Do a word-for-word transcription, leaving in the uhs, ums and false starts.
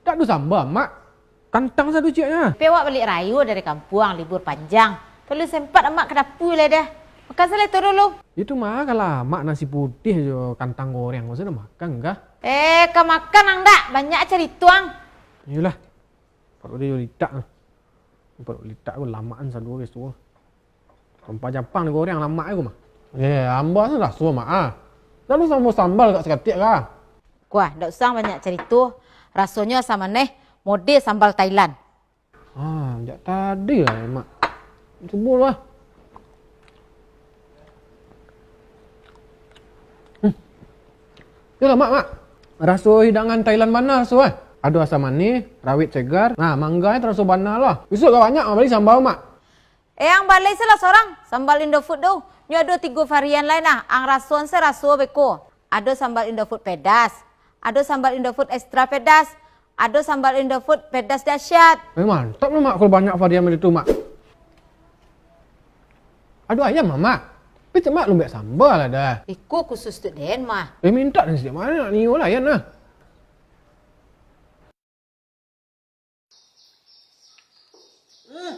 Tak ado samba, Mak. Kantang sado cieknyo. Tapi awak baliak rayo dari kampuang, libur panjang. Paralu sempat amak ka dapua lai deh. Makan salai tu dulu. Itu mah ka lamak nasi putih jo kantang goreng. Masa dah makan kah? Eh, ka makan ang dak? Banyak carito ang. Iyolah. Paruik den jo litak. Paruik litak ko lamakan sado biaso. Sampah Japang digoreng lamak ko mah. Eh, samba tu raso, Mak, ah. Lalu samo sambal agak sakatiak kah? Kuah, ndak usah banyak carito. Rasonyo asam maneh, mode sambal Thailand. Ah, jak tadi lah, Mak. Cubo lah. Hmm. Yolah, Mak, Mak. Raso hidangan Thailand bana raso, eh. Ado asam manih, rawit segar. Nah, mangga taraso bana lah. Bisuak ka banyak bali sambal, Mak. Eh, ang balai se lah sorang sambal Indofood tu. Nyo ado tigo varian lai nah, ang rasoan se raso beko. Ado sambal Indofood pedas, ado sambal Indofood extra pedas, ado sambal Indofood pedas dahsyat. Eh, mantap lah, Mak, kalau banyak varian macam tu, Mak. Ado ayam mah, Mak. Tapi cuma lumbek sambal lah dah. Iko khusus tu den mah. Eh, minta dan sejak mana nak nio lah, Yan lah. Hmm,